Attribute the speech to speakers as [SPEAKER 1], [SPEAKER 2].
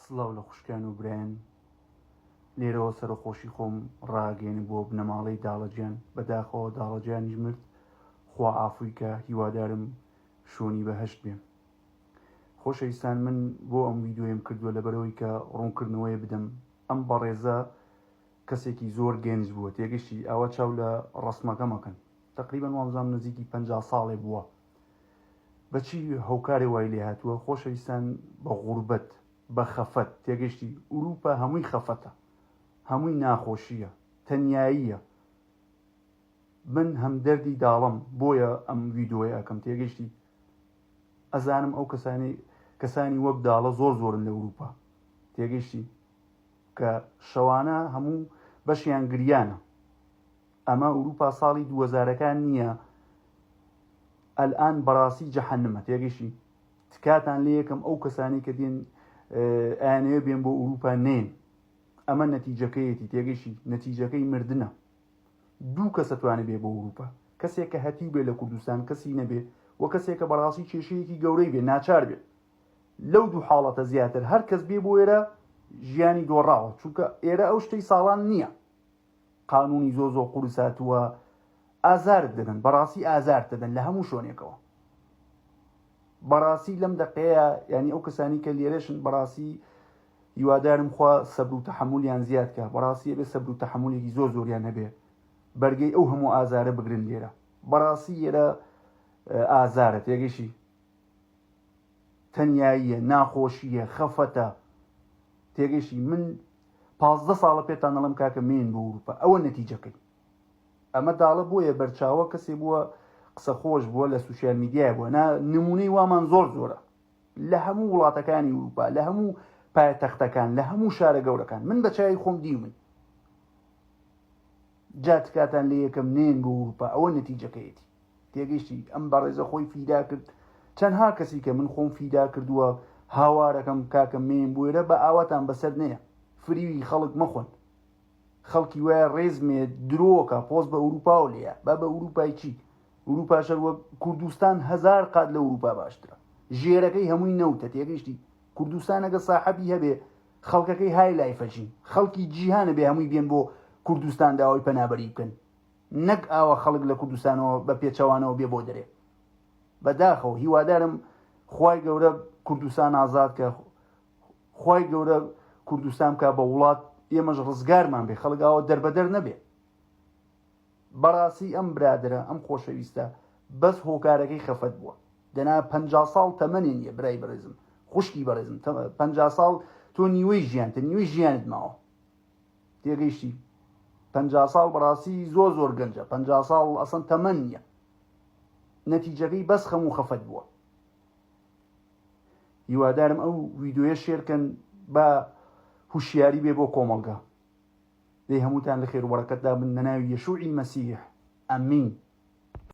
[SPEAKER 1] سڵاو لە خوشکان و برایان لێرەوە سەرەخۆشی خۆم ڕاگەێنم بۆ بنەماڵەی داڵەجیان بەداخەوە داڵەجیانیش مرد خوا عافوی کە هیوادارم شۆنی بەهەشت بێ خۆشەویستان من بۆ ئەم ویددیویم کردووە لەبەرەوەی کە ڕوونکردنەوەی بدەم ئەم بەڕێزە کەسێکی زۆر گەنج بووە تێگەشتی ئاوا چاو لە ڕسمەکە مەکەن تقریبا وامزانام نزیکی پ ساڵێ بووە بەچی هۆکارێ وای لێ هاتووە خۆشەویستان بە غوربەت بە خەفەت تێگەشتی ئوروپا هەمووی خەفەتە هەمووی ناخۆشیە تەنیاییە من هەمدەردی داڵم بۆیە ئەم ڤیدۆیە ئەکەم تێگەشتی ئەزانم ئەو کەسانی کەسانی وەک داڵە زۆر زۆرن لە ئوروپا تێگەشتی کە شەوانە هەموو بەشیان گریانە ئەمە ئوروپا ساڵی دووەزارەکان نییە ئەلئان بەڕاستی جەحەنمە تێگەشتی تکاتان لێ یەکەم ئەو کەسانی کە دێن ئەیانەوێ بێن بۆ ئوروپا نێن ئەمە نەتیجەکەیەتی تێگەشتی نەتیجەکەی مردنە دوو کەسە توانێ بێ بۆ ئوروپا کەسێک کە هەتیو بێ لە کوردستان کەسی نەبێ و کەسێک کە بەڕاستی کێشەیەکی گەورەی بێ ناچار بێ لەو دوو حاڵەتە زیاتر هەر کەس بێ بۆ ئێرە ژیانی دۆڕاوە چونکە ئێرە ئەو شتەی ساڵان نییە قانونی زۆر زۆر قورس هاتووە ئازارت دەدەن بەڕاستی ئازارت دەدەن لە هەموو شۆنێکەوە بەڕاستی لەم دەقەیە ینی ئەو کەسانی کە لێرەشن بەڕاستی هیوادارم خوا سەبر و تەحەمولیان زیاد کە بەڕاستی ئەبێ سەبر و تەحەمولێکی زۆر زۆریان هەبێ بەرگەی ئەو هەموو ئازارە بگرن لێرە بەڕاستی لێرە ئازارە تێگەشی تەنیاییە ناخۆشیە خەفەتە تێگەشی من 15 ساڵە پێتان ئەڵێم کاکە مێن بۆ ئوروپا ئەوە نەتیجەکەی ئەمە داڵە بۆیە بەرچاوە کەسێ بووە قسە خۆش بووە لە سوسیال میدیای بووە نا نمونەی وامان زۆر زۆرە لە هەموو وڵاتەکانی ئوروپا لە هەموو پایتەختەکان لە هەموو شارە گەورەکان من بە چاوی خۆم دیومن جا تکاتان لێ یەکەم نێن بۆ ئوروپا ئەوە نەتیجەکەیەتی تێگەیشتی ئەم بەڕێزە خۆی فیدا کرد چەندها کەسی کە من خۆم فیدا کردووە هاوارەکەم کاکە مێن بۆێرە بە ئاواتان بەسەر نەیە فریوی خەڵک مەخۆن خەڵکی وایە ڕێزمێ درۆکە پۆز بە ئەوروپا و لێە با بە ئەوروپای چی ئەوروپا شەر وەک کوردستان هەزار قات لە ئەوروپا باشترە ژێرەکەی هەمووی نەوتە تێگەیشتی کوردستانەکە ساحەبی هەبێ خەڵکەکەی های لایفەژین خەڵکی جیهانە بێ هەمووی بێن بۆ کوردستان داوای پەنابەری بکەن نەک ئاوا خەڵک لە کوردستانەوە بە پێچەوانەوە بێ بۆ دەرێ بەداخەوە هیوادارم خوای گەورە کوردستان ئازاد کە خوای گەورە کوردستان بکا بە وڵات ئێمەش ڕزگارمان بێ خەڵک ئاوا دەربەدەر نەبێ بەڕاستی ئەم برادرە ئەم خۆشەویستە بەس هۆکارەکەی خەفەت بووە دەنا پ ساڵ تەمەنێ نییە برای بەڕێزم خوشکی بەڕێزم پ ساڵ تۆ نیوەی ژیانتە نیوەی ژیانت ماوە تێگەیشتی 50 ساڵ بەڕاستی زۆر زۆر گەنجە 50 ساڵ ئەسەن تەمەن نییە نەتیجەکەی بەس خەم و خەفەت بووە هیوادارم ئەو ویددیویە شێرکەن بە هوشیاری بێ بۆ کۆمەڵگە دەی هەمووتان لە خێر و بەڕەکەتدا بن لە ناوی یەشوعی مەسیح ئەمین.